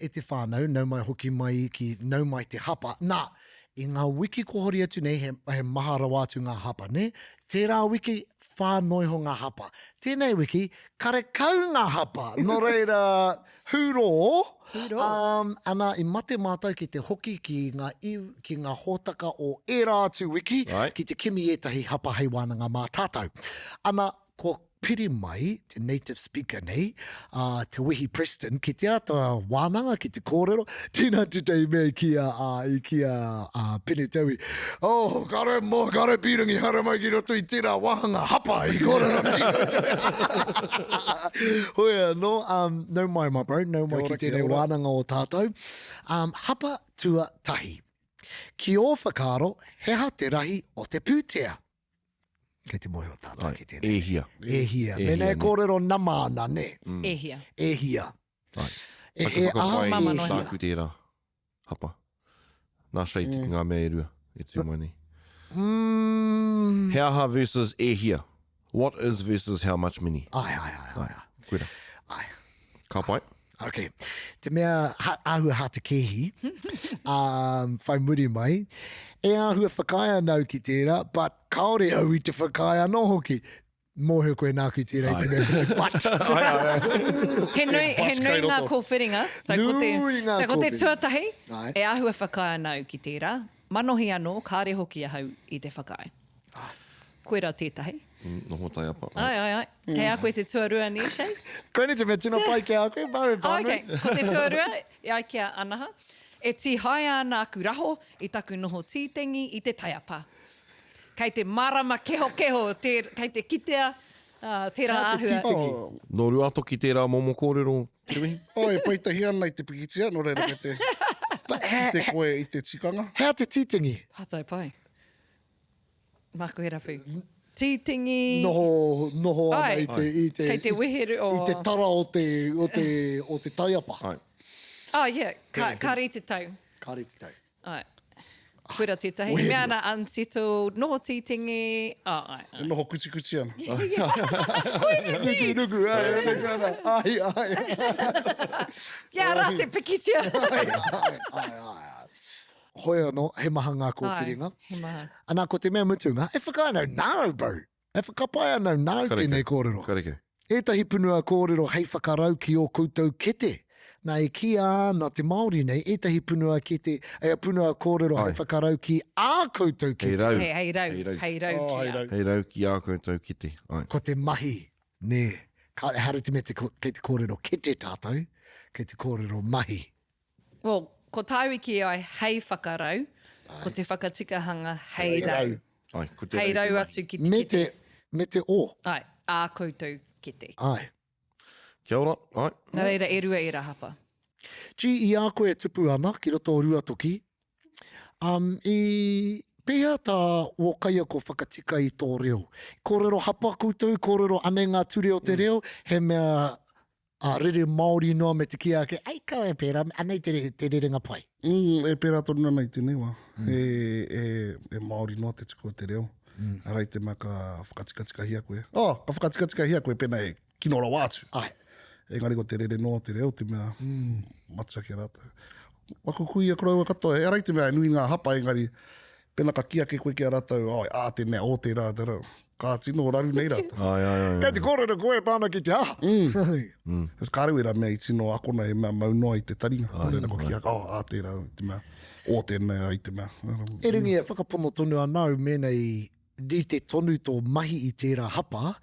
E te whānau, nau mai hoki mai ki Nau Mai Te Hapa. Nā, i ngā wiki kua hori atu nei, he, he maha rawa atu ngā hapa, nē? Tērā wiki, whānoi ho ngā hapa. Tēnei wiki, karekau ngā hapa. Nō reira, hurō! Hurō! Um, ana, i mate mātou ki te hoki ki ngā iw, ki ngā hōtaka o ērā atu wiki, Right. ki te kimi ētahi hapa hei wānanga mā tātou. Ana, kua piri mai te native speaker nei, a Te Wehi Preston, ki te āta wānanga, ki te kōrero, tēnā tētahi mea i kī a, a, i kī a, a Pene Taui, oh, kare mō, kare pīrangi haere mai ki roto i tērā wāhanga hapa i kōrero nei koutou. Hoi anō, um, nau mai my bro, nau mai ki tēnei wānanga o tātou. Um, hapa tuatahi. Ki ō whakaaro, he aha te rahi o te pūtea? Kei te mōhio tātou ki tēnei. E hia. E hia. E Mēnā hia, e nē. kōrero nama ana, nē. Mm. E hia. E hia. Ai. E, Taku e aha, whakapae e Mama noa. hia. Tāku tērā. Hapa. Nā Shade mm. ngā mea e rua e tū mai nei. Mm. He aha versus e hia. What is versus how much many. Ai, ai, ai, ai. ai. Koira. Ai. Ka pai. Ok. Te mea ha, āhua hātekēhi, um, whai muri mai, e āhua whakaae ana au ki tērā, but kāore au i te whakaae anō hoki. Mōhio koe nāku tērā i te mea ko te but. Ai, ai, ai. He nui, he But nui kei ngā roto. kōwhiringa. So, ko te, Nui ngā so, ko te kōwhiringa. tuatahi, Ai. e āhua whakaae ana au ki tērā. Manohi anō, kāre hoki ahau i te whakaae. Koirā tētahi. Mm, noho taiapa. Ai, ai, ai. Kei a koe te tuarua, nē, Shane? Koinei te mea tino pai ki a koe, Barry Oh, Barney. okay. Ko te tuarua, e ai ki a Anaha, e tīhaea ana aku raho i taku noho tītengi i te taiapa. Kei te marama kehokeho, tē, kei te kitea uh, tērā Hea te āhua. tītengi? Oh, Nō Ruatoki tērā momo kōrero, Te Wehi? oh, e paitahi ana i te pikitia, nō reira kei te kite koe i te tikanga. Hea te tītengi? Pātai pai. Māku he rapu. Tītengi. Noho, noho ana Ai. i te, i te, Kei te weheru, oh. i te tara o te, o te, o te taiapa. Ai. Oh, yeah, ka, ka rite tau. Ka rite tau. Ai. Koira tētahi. Weherua. Mea ana unsettled, noho tītengi, oh, ai, ai. E noho kutikuti ana. Koira Nuku, nuku, ai, nuku ana. Ai, ai. Ia rā te pikitia. Ai, ai, ai, ai. Hoi anō, he maha ngā kōwhiringa. Ai, he maha. Anā, ko te mea mutunga, e whakaae ana au nāu, bro. E whakapae ana au nāu Karekau. tēnei kōrero. Karekau. Ētahi punua kōrero hei whakarau ki ō koutou kete. Nā, e kīia ana te Māori nei, ētahi punua kete, e, punua kōrero hei Ai. whakarau ki ā koutou Hei kete. rau. Hei, hei rau, Hei rau. hei rau Oh, ki hei a. rau. Hei rau ki ā koutou kete. Ai. Ko te mahi, nē, ka, ehara te mea te, kei te kōrero kete tātou, kei te kōrero mahi. Well, ko tāu i kī ai hei whakarau, ko te whakatikahanga hei rau. Ai, ko te Hei rau te rau mahi. atu ki te Me kete. te, me te o. Ai, ā koutou kete. Ai. Kia ora, ai. Nā reira, e rua ērā hapa. Gee, i a koe e tupu ana ki roto o Ruatoki, um, i pēhea tā wō kaiako whakatika i tō reo? Kōrero hapa koutou, kōrero anei ngā ture o te reo, he mea Ā, rere Māori noa me te kī ake, Ei, kaua e pērā, anei te, te rerenga pai. Mm, e pērā tonu ana i tēnei wā. Mm. E, e, e Māori noa te tuku o te reo. Mm. Ara i te mea ka whakatikatikahia koe. Oh, ka whakatikatikahia koe pēnā e kino rawa atu. Ai. Engari ko te rere noa o te reo, te mea mm. matua ki a rātou. Waku kuia koroua katoa, e ara i te mea e nui ngā hapa, engari pēnā ka kī ake koe ki a rātou, oh, ā tēnei, o tērā, tērā. Ka tino raru nei rātou. Ai, ai, ai. Kei te kōrero koe e pā ana ki te aha. Mm. Es kāre wera mea i tino akona he mea mau noa i te taringa. Nō reira kua kī ake, oh, ā tērā i te mea, o tēnei i te mea. Erangi e whakapono tonu ana au mēnā i rite tonu tō mahi i tērā hapa,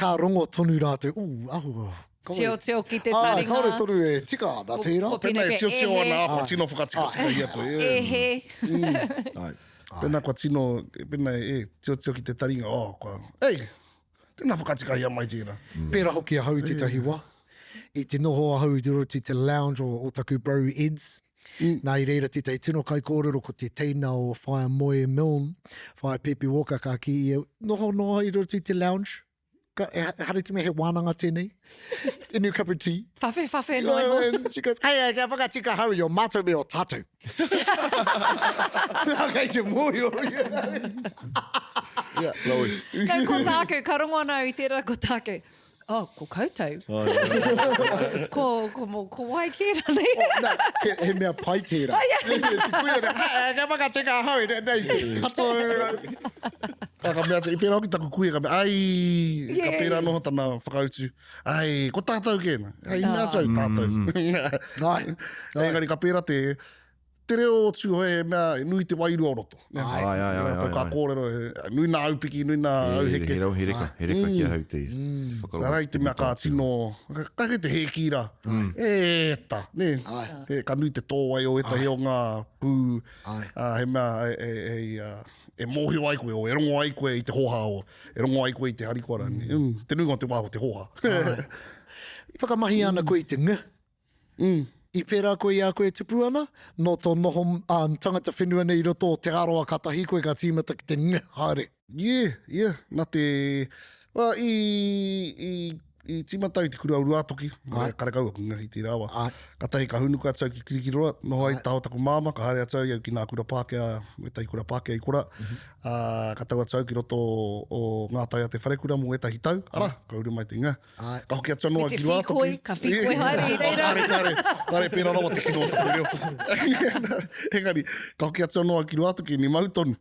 ka rongo tonu rātou, ū, ahu, kāore- Tiotio ki te Ā, taringa. kāore tonu e tika ana tērā. Ko Pēnā e Penepe, tiotio e ana, he. kua tino whakatikatikahia koe. E he. Ai. Pēnā kua tino, pēnā e, tiotio ki te taringa, oh, kua, ei, tēnā whakatikahia mai tērā. Mm. Pērā hoki ahau i tētahi wā. I te noho ahau i te roto i te lounge o, o taku bro Eds. Mm. Nā i reira tētahi tino kaikōrero ko te teina o Whaea Moe Milne, Whaea Pepe Walker ka kī ia, noho noa i roto i te lounge. Ka, e, ehara i te mea he wānanga tēnei. Inu cup of tea. Whawhe, whawhe noa iho. And she goes, hey, kia whakatika hau i o mātou me o tātou. Nā, kei te mōhio. Yeah, Chloe. No, ko tāku, ka rongo ana au i tērā ko tāku. Oh, ko koutou. Ko, ko, mo, ko wai kē rānei. Oh, nā, he, he mea pai tērā. Oh, yeah. Te kuia nei, ha, ka whakatika ahau, nei, nei, te katoa. Ka, ka mea atu, i pērā hoki taku kuia, ka mea, ai, yeah. ka pērā noho tana whakautu. Ai, ko tātou kē nā. Ai, mea atu au, tātou. Ai. Engari ka pērā te, Te reo o Tūhoe he mea nui te wairua o roto. Ai, ai, ai, ai, Rātou ka kōrero, he, nui nā aupiki, nui nā auheke. He, he, he reka, he reka ki ahau te, te whakarongo. Sarā i te mea ka tino, ka kei te hēkī rā. E ta, nē. He, ka nui te tōwai o ētahi o ngā pū. Ai. Ā, he mea e, e, e, e mōhio ai koe, o e rongo ai koe i te hōhā o, e rongo ai koe i te harikoa rānei. Mm. Te nuinga o te wā ko te hōhā. Whakamahia ana koe i te ng. Mm. I pērā koe i a koe e tupu ana? Nō tō noho um, tangata whenua nei i roto o Te Arawa kātahi koe ka tīmata ki te ng haere. Yeah, yeah. Nā te, well, i, i, i tīmata i te kura o Ruātoki, Ai. karekau aku ngahi tērā wā. Ai. Kātahi ka hūnuku atu au ki Kirikiriroa, noho ai taha o taku māmā, ka haere atu au ki ngā kura Pākehā, wētahi kura Pākehā i korā. Mm -hmm. Ā, ka tau atu au ki roto o, o Ngā Tai a Te Wharekura mō ētahi tau, arā, ka uru mai te nga. Āe. Ka hoki atu anō Me te ki Ruātoki. whīkoi, ka whīkoi haere i reira. Kāre, kāre, kāre pērā rawa te kino o taku reo. Engari, ka hoki atu anō au ki Ruātoki, ni mau tonu.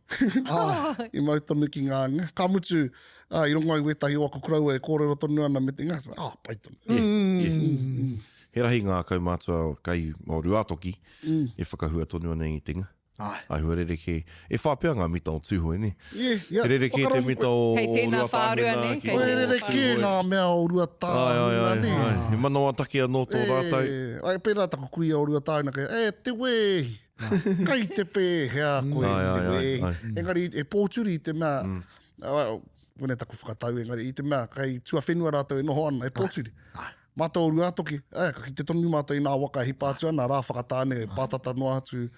I mau tonu ki ngā nga. Ka mutu, ā, i rongo ai wētahi o aku koroua e kōrero tonu ana me te nga, ah, pai tonu. Yeah, yeah. He rahi ngā kaumātua kai o Ruātoki e whakahua tonu ana i te nga. Āe. Āhua rerekē. E whā pea ngā mita o Tūhoe, nē? Yeah, yeah. He rerekē te mita o Kei tēnā whārua, Ruatāhuna nē? ki Kei tō He rerekē Tūhoe. ngā mea o Ruatāhuna, Āe, āe, nē? āe. He manawa take anō tō rātou. E, ai, pērā taku kuia o Ruatāhuna kei, e, te wēhi. Kai te pēhea koe, Āe, te āe, āe, wēhi. āe. Engari, e pōturi i te mea, mm. koinei taku whakatau, engari i te mea, kei tuawhenua rātou e noho ana, e pōturi. Mātou o Ruātoki, ā, ka kite tonu mātou i nā waka e hipa atu ana, rā Whakatāne, pātata noa atu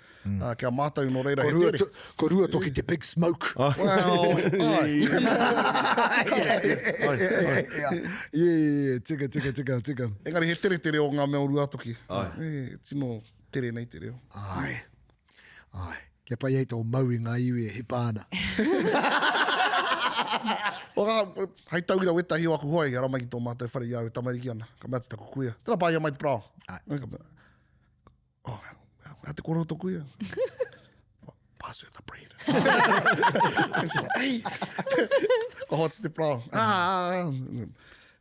ki a mātou, nō reira he tere. Ko Ruatoki te big smoke. Well, āe. Yeah, yeah, tika, tika, tika, tika. Engari he tere te reo o ngā mea o Ruātoki. Āe. E, tino tere nei te reo. Āe. Āe. Kia pai ai tō mau i ngā iwi e hipa ana. Waka, hei tauira wētahi o aku hoa i haramai ki tō mātou whare i a au e tamariki ana. Ka mea atu taku kuia, tēnā pāia mai te parao. Ai. Ka mea, oh, hea te kōrero tō kuia? Pass her the bread. Ei! Ka hoatu te parao. Ah, ah, ah.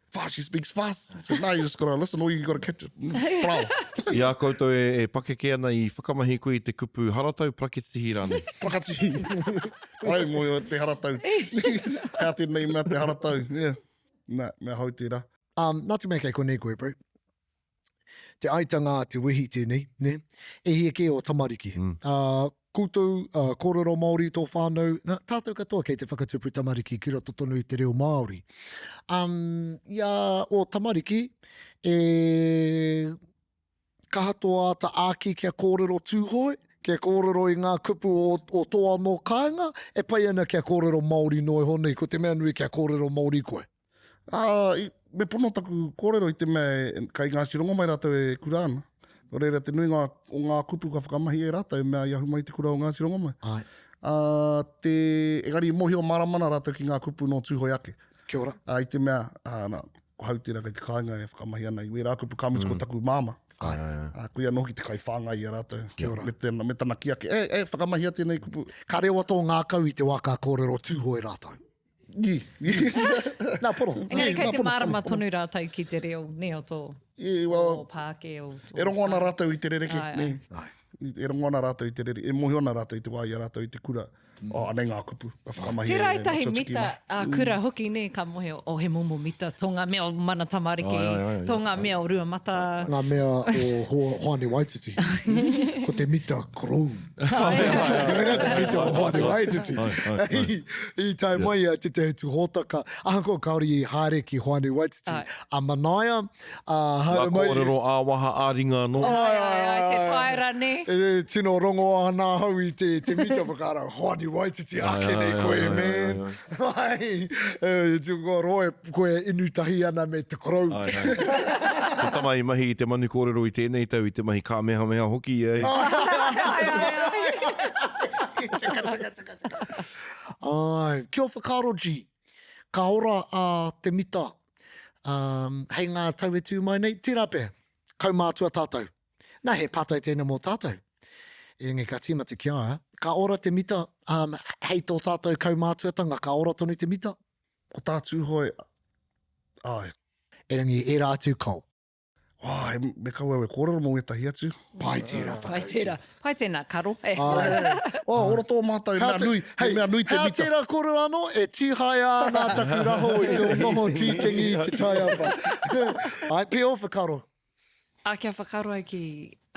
Fast, she speaks fast. So now you just gotta listen or you gotta catch it. Bravo. I a koutou e, e pakeke ana i whakamahi koe i te kupu haratau, praketihi rānei? Prakatihi. Arau mō te haratau. Hea tēnei mea te haratau. Yeah. Nā, mea hou tērā. Um, nā te mea kei konei koe, bro. Te aitanga a te wehi tēnei, nē? E hia kē ō tamariki. Mm. Uh, koutou, uh, kōrero Māori tō whānau, nā, tātou katoa kei te whakatupu tamariki ki roto tonu i te reo Māori. Um, i a ō tamariki, e kaha tō āta āki kia kōrero Tūhoe, kia kōrero i ngā kupu o, o tō anō kāinga, e pai ana kia kōrero Māori noa iho nei, ko te mea nui kia kōrero Māori koe. Ā, i, me pono taku kōrero i te mea e, kai Ngāti Rongomai rātou e kura ana. Nō reira, te nuinga o ngā kupu ka whakamahi e rātou, mea i ahu mai te kura o Ngāti Rongomai. Āe. Ā, te, engari i mōhio mārama ana rātou ki ngā kupu nō Tūhoe ake. Kia ora. Ā, i te mea, ā, nā, ko hau tērā kei te kāinga e whakamahi ana i wērā kupu, ka mutu ko taku māmā. Āe, āe, āe. Ā, koia anō hoki te kaiwhāngai i a rātou. Kia ora. Me, tena, me tana kī ake, e, e, whakamahia tēnei kupu. Ka rewa tō ngākau i te wā ka kōrero Tūhoe rātou. Nī. Nā, pono. Engari kei nā, te pono, mārama pono, tonu rātou ki te reo, nē, o tō, I, well, o pākē, o tō e rongo ana rātou i te rerekē, Āe, nē. āe. E rongo ana rātou i te rere, e mōhio ana rātou i te wā i a rātou i te kura. Oh, anei ngā kupu, ka whakamahia Tērā e ētahi Matua mita Tukima. ā-kura hoki, nē, ka mōhio, oh, he momo mita, tō ngā mea o Mana Tamariki, Āe, āe, āe, tō ngā mea o Ruamata. Ngā mea o Hoani Waititi. Ko te mita korou. Koirā te mita o Hoani Waititi. I tae mai a tētahi atu hōtaka, ahakoa kāore i haere ki Hoani Waititi, a Manaia, a haere mai... Ngā kōrero ā-waha, ā-ringa anō. Ai, ai, ai, te taera, nē. E tino rongo ana ahau i te, te mita whakaara, Hoani Waititi, ake nei koe, man. Ai, e, kua roa koe e inu tahi ana me te korou. Ai, ai. Ko tama i mahi i te manu kōrero i tēnei tau, i te mahi kāmehameha hoki ia. Ai, ai, ai. Tika, tika, tika, tika. Ai, kia whakaaro, G, ka ora a te mita. Um, hei ngā tau e tū mai nei, tērā pea, kaumātua tātou. Nā, he pātai tēnei mō tātou. Erangi ka tīmata ki a ia, ka ora te mita, um, hei tō tātou kaumātuatanga, ka ora tonu te mita? Ko tā Tūhoe, āe. Erangi, ērā atu kao. Wā, he, me kaua au e kōrero mō ētahi atu. Pai tērā Pai whakautu. tērā. Pai tēnā, karo. Āe. Oh, ora tō mātou, he mea nui, he mea nui te Hea mita. tērā kōrero anō, e tīhaea ana taku raho i te noho tītengi i te taiapa. Āe, pea o whakaaro. Ā, kia whakaaro au ki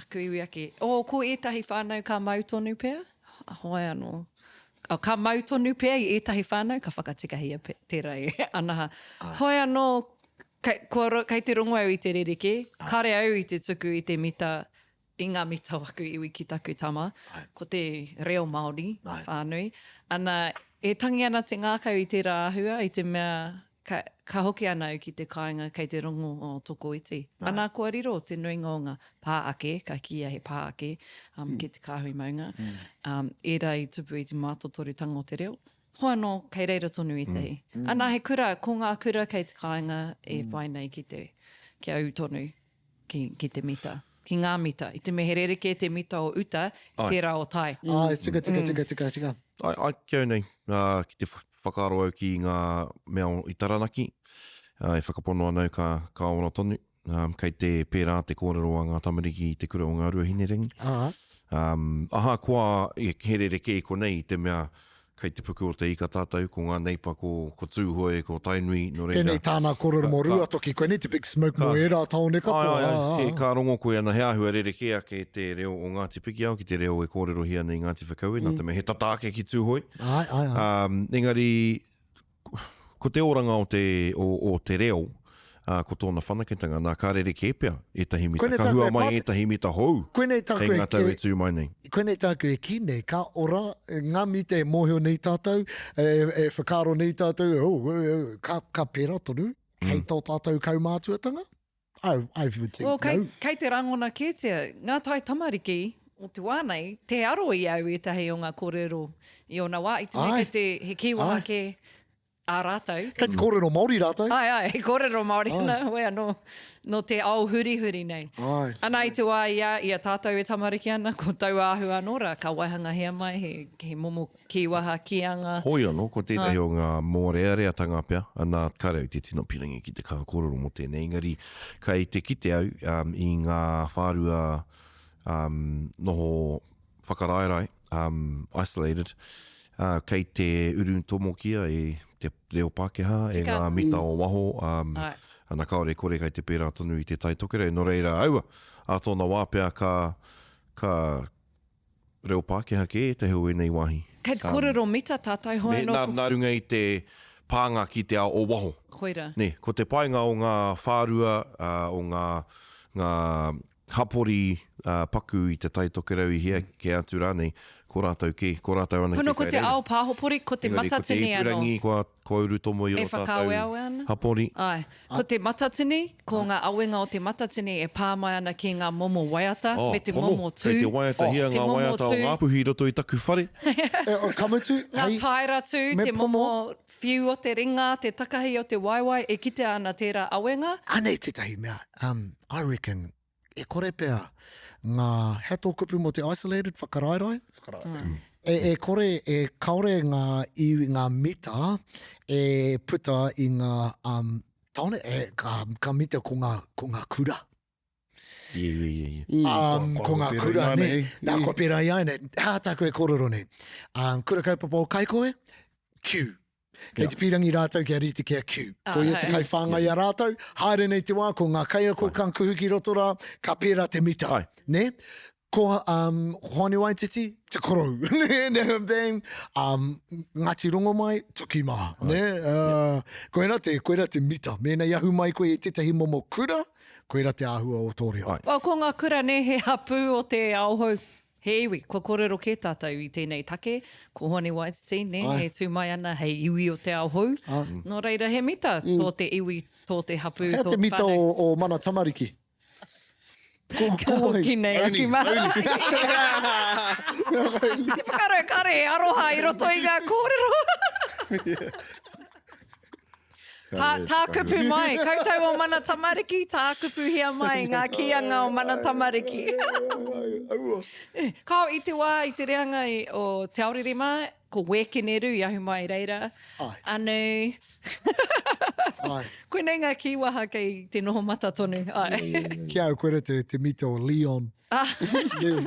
aku iwi ake. Oh, ko ētahi whānau ka mau tonu pea, hoi anō. Oh, ka mau tonu pea i ētahi whānau, ka whakatikahia tērā e Anaha. Hoi anō, kei, kua, kei te rongo au i te rerekē, kāre au i te tuku i te mita, i ngā mita o aku iwi ki taku tama, ko te reo Māori whānui. Ana, e tangi ana te ngākau i tērā āhua, i te mea Ka, ka hoki ana au ki te kāinga kei te rongo o Tokoiti. Ana kua riro te nuinga o ngā pā ake, ka kīia he pā ake, um, ki te kāhui maunga, um, ērā i tupu i te mātotorutanga o te reo. Hoa anō, kei reira tonu ētahi. Ana he kura, ko ngā kura kei te kāinga e whai nei ki te, kia ū tonu ki, ki te mita, ki ngā mita. I te mea he rerekē te mita o uta, tērā o tai. Āe, tika, tika, tika, tika, tika. Āe, āe, ki au nei, ki te whakaaro au ki ngā mea i Taranaki, e whakapono ana au ka, ka ora tonu. Kei te pērā te kōrero a ngā tamariki i te kura o Ngāruahinerangi. Āe. Ahakoa he rerekē i konei i te mea Kei te puku o te ika tātou, ko ngā neipa, ko, ko Tūhoe, ko Tainui, nō reira. Tēnei tāna kōrero mō Ruatoki, koinei te big smoke mō ērā tāone katoa. Āe, āe, āe, ka rongo koe ana he āhua rerekē ake te reo o Ngāti Pikiao ki te reo e kōrerohia nei Ngāti Whakaue, nā te mea he tata ake ki Tūhoe. Āe, āe, āe. Engari, Ko te oranga o te, o, o te reo, ā, ko tōna whanaketanga, nā, ka rerekē pea ētahi mita, Koinei ka tāku hua e mai pātai- ētahi mita hou Koinei tāku hei e- ngā tau e- e tū mai nei. Koinei tāku e kī nei, ka ora ngā mita e mōhio nei tātou, e, e whakaaro nei tātou, oh, oh, oh, ka, ka pērā tonu hei tō tātou kaumātuatanga? I, I would think Well, kei, no. kei te rangona kētia ngā tai tamariki o te wā nei, tē aro i au ētahi o ngā kōrero i ōna wā, i te mea Ai. kei te, he kīwaha Ai. kē ā rātou. Kei te kōrero Māori rātou. Ai, ai, he kōrero Māori ana, hoi anō, nō te ao hurihuri nei. Ai. Ana i te wā i a, i a tātou e tamariki ana, ko taua āhua anō rā, ka waihangahia mai he, he momo Kīwaha, kīanga. Hoi anō, ko tētahi o ngā mōreareatanga pea, anā, kāre au te tino pirangi ki te kaha kōrero mō tēnei, engari kei te kite au i ngā whārua noho whakaraerae, isolated, kei te urutomokia e te reo Pākehā, e ngā mita o waho, ana kāore e kore kei te pērā tonu i Te Tai Tokerau, nō reira, aua, ā tōna wā pea ka, ka, reo Pākehā kē ētahi o ēnei wāhi. Kei te kōrero mita tātou hoi anō. Nā, nā runga i te pānga ki te ao o waho. Koira. Nē, ko te painga o ngā whārua, o ngā, ngā hapori paku i Te Tai Tokerau i hea kē atu rānei, ko rātou kē, ko rātou anake Hono ko kei te reira. ao pāhopori, ko te Engari ko te matatini anō. ipurangi kua, kua urutomo i E ō tātou whakaaweawe ana. hapori. Āe. Ko te matatini, ko ngā awenga o te matatini e pā mai ana ki ngā momo waiata Oh, me te pono, momo tū. Kei te waiatahia Te ngā momo waiata o tū. Ngāpuhi i roto i taku whare. E, o, ka mutu, Ngā hei, taera tū, me te pono. momo whiu o te ringa, te takahi o te waewae, e kitea ana tērā awenga. Anei tētahi mea, um, I reckon, e kore pea ngā, hea tō kupu mō te isolated, whakaraerae? Whakaraerae. Mm. E, e kore, e kaore ngā iwi, ngā mita e puta i ngā um, taone, e, ka, ka mita ko ngā, ko ngā kura. Yeah, yeah, yeah, yeah. Mm, Um, kua- ko kua ngā pērā kura, ne? ināianei. Nā, kua pērā i āianei. Hā tāku e kōrero nei. Um, kura kaupapa o Kaikohe, Q. Kei te pīrangi rātou kia rite ki a Q. Ko ia te kaiwhāngai i a rātou, haere nei te wā, ko ngā kaiako ka kuhu ki roto rā, ka pērā te mita. Nē? Ko um, Hoani Waititi, te korou. Nē, nē, bang. Um, Ngāti Rongomai, tuki mā. Nē? Uh, koirā te, koirā te mita. Mēnā i ahu mai koe i tētahi momo kura, koirā te āhua o tō reo. Well, ko ngā kura nē, he hapū o te ao hou. He iwi, kua kōrero kē tātou i tēnei take, ko Hone Waititi, nē, e tū mai ana hei iwi o te ao hou. Nō reira, he mita tō te iwi, tō te hapū, tō te whānau. Hea te mita o Mana Tamariki? Ko, ko wai? Ki nei, Auni, ki maha. auni. Te whakaaro, kāre he aroha i roto i ngā kōrero. Tā, tā kupu mai, koutou o Mana Tamariki, tā kupuhia mai ngā kīanga o Mana Tamariki. Kao i te wā, i te reanga i, o Te Aorere mā, ko Wēkeneru i ahu mai reira. Ai. Anu. Ai. Koinei ngā kīwaha kei te noho mata tonu. Ai. Ki au, koira te, te mita o Leon. Ah. Yeah.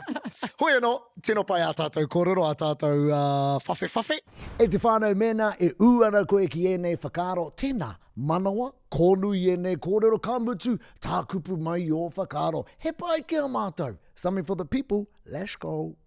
Hoi anō, tino pai ā tātou kōrero, ā tātou uh, whawhewhawhe. E te whānau, mēnā e ū ana koe ki ēnei whakaaro, tēnā, manawa, kōnui ēnei kōrero, ka mutu, tākupu mai ō whakaaro. He pai ki a mātou. Something for the people, let's go.